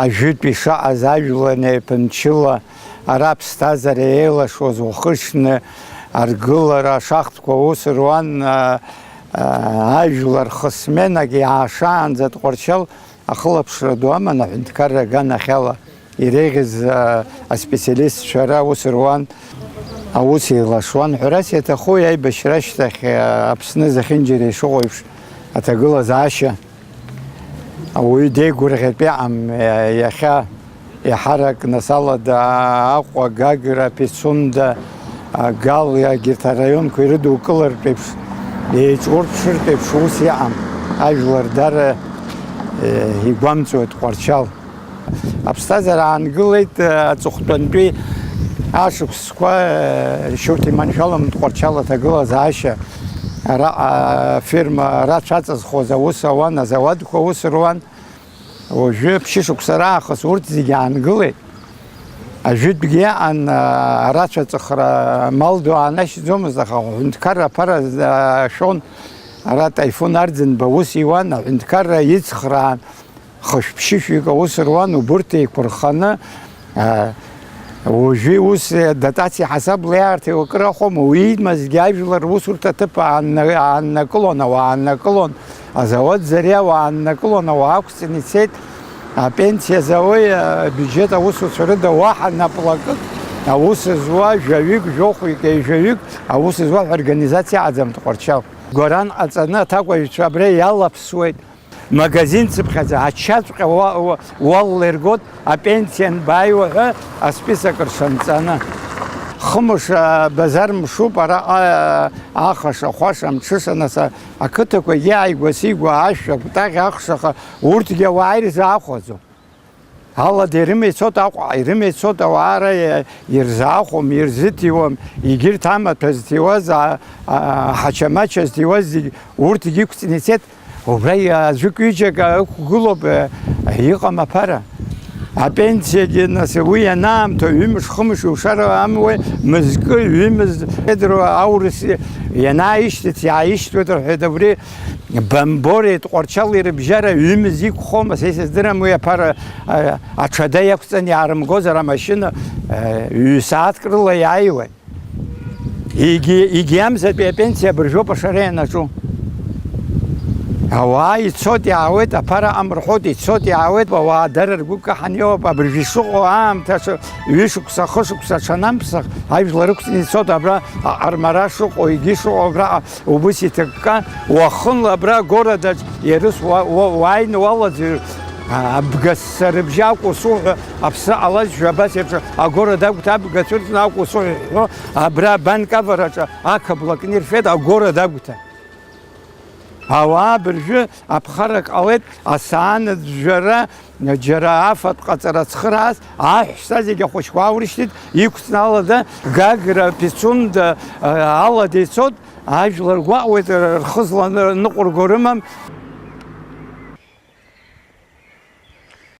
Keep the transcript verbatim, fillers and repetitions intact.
Ажәытәтәи шаҟаз ажәла неиԥынчыла, ара аԥсҭазаара еилашуаз уахыҽны аргылара ашахтқәа аус руан, а, а, ажәлар хысменак иаашаанӡа Тҟәарчал ахылаԥшра ду аман аҳәынҭқарра аганахьала иреиӷьыз, а, аспециалистцәа ара аус руан, аус еилашуан. Ҳәарас иаҭаху, аибашьра ашьҭахь, а, Аԥсны зехьынџьара ишыҟоу еиԥш аҭагылазаашьа Ауаҩы деигәырӷьартә иҟам, иа-, иахьа еиҳарак нас алада Аҟәа, Гагра, Пицунда, а, Гал, егьырҭ араионқәа ирыдукылартә еиԥш, еиҿурԥшыртә еиԥш ус иҟам. Ажәлар дара, э, игәамҵуеит Тҟәарчал. Аԥсҭазаара аангылеит, э, аҵыхәтәантәи ашықәсқәа, э, шьоуҭ иманшәалам Тҟәарчал аҭагылазаашьа. Араҟа афирма рацәа аҵызхуаз аус ауан, азауадқәа аус руан. Уажәы ԥшьышықәса раахыс урҭ зегьы аангылеит. Ажәытәгьы иаан, а, арацәа аҵыхра мал ду аанашьӡомызт, аха аҳәынҭқарра аԥара, а, шәон. Ара Таифун Арӡынба ус иуан, аҳәынҭқарра ицхраан, хышә-ԥшьышәҩык аус руан, убырҭ еиқәырханы, а, уажәы ус, э, дотациа ҳасабла иаарҭиуа акыр ахәома, уи имазгьы ажәлар русурҭа аҭыԥ аанна-, ааннакылон, ауаа ааннакылон, азауад Зариа ауаа ааннакылон, ауаа ақәҵаны ицеит, апенсиа зауеи, абиуџьет аусуцәа рыда уаҳа наплакык аус зуа жәаҩык, жәохәҩык, ҩажәаҩык аус зуа ҳәа организациа аӡам Тҟәарчал. Гәаран ҟаҵаны аҭакәажәцәа абра иалаԥсуеит. Магазин цыԥхьаӡа ачаҵәҟьа уа-, уа-, уалла иргоит, апенсиа анбааиуа ҳәа асписок ршанҵаны. Хымш, а, базар мшуп араҟа, а, ахаша, хәаша, мҽыша, нас, а, ақыҭақәагьы ааигәа-сигәа ашәа, акәтаӷь, ахшаха, урҭгьы ауаа ирзаахәаӡом. Алада ирыма ицоит Аҟәа, ирыма ицоит ауаа ара, ирзаахәом, ирзыҭиуам, егьырҭ амаҭәа зҭиуаз, а, а, ҳачамача зҭиуаз зегь, урҭгьы иқәҵны ицеит. Убра аӡәык-ҩыџьак ықәгылоуп, э, иҟам аԥара. Апенсиагьы, нас, уи ианаамҭоу ҩымш-хымш иушар амуеи, мызкы, ҩымыз, Педро аурыс ианааишьҭыц, иааишьҭуеит рҳәеит, абри Бамбореи Тҟәарчали рыбжьара ҩымыз иқәхома, са исыздырам уи аԥара, а, аҽада иақәҵан иаарымгозар амашьына, а, ҩ-сааҭк рыла иааиуеит. Егьи, егьи амзатәи апенсиа абыржәоуп ашара ианаҿу. Ауаа ицоит, иаауеит, аԥара амырҳәоит, ицоит, иаауеит, ауаа дара ргәы каҳан иоуп, абыржәы ишыҟоу аамҭа аҽа-, ҩышықәса, хышықәса аҽанамԥсах, ажәлар ықәҵны ицоит, абра аҟармара шыҟоу, егьи шыҟоу абраҟа Убыс иҭыкка, уахынла абра агородаҿ иарыс уа-, уа-, уааины уалаӡҩыр, а-, абгасса рыбжьы акәу суҳәа, аԥсы ҟалазшәа абас еиԥш агорода агәҭа абга цәырҵны акәу суҳәа ҳәо, абра абанк авараҿы ақаблакны ирфеит агорода агәҭа. Ауаа абыржәы аԥхарак ҟалеит, асаан ӡәӡәара, џьара афатә ҟаҵара цхырааз, аҳәса зегь ахәыҷқәа аурышьҭит, иқәҵны алада Гагра, Пицунда, а, алада ицот, ажәлар гәаҟуеит, рхы зланыҟәырго рымам.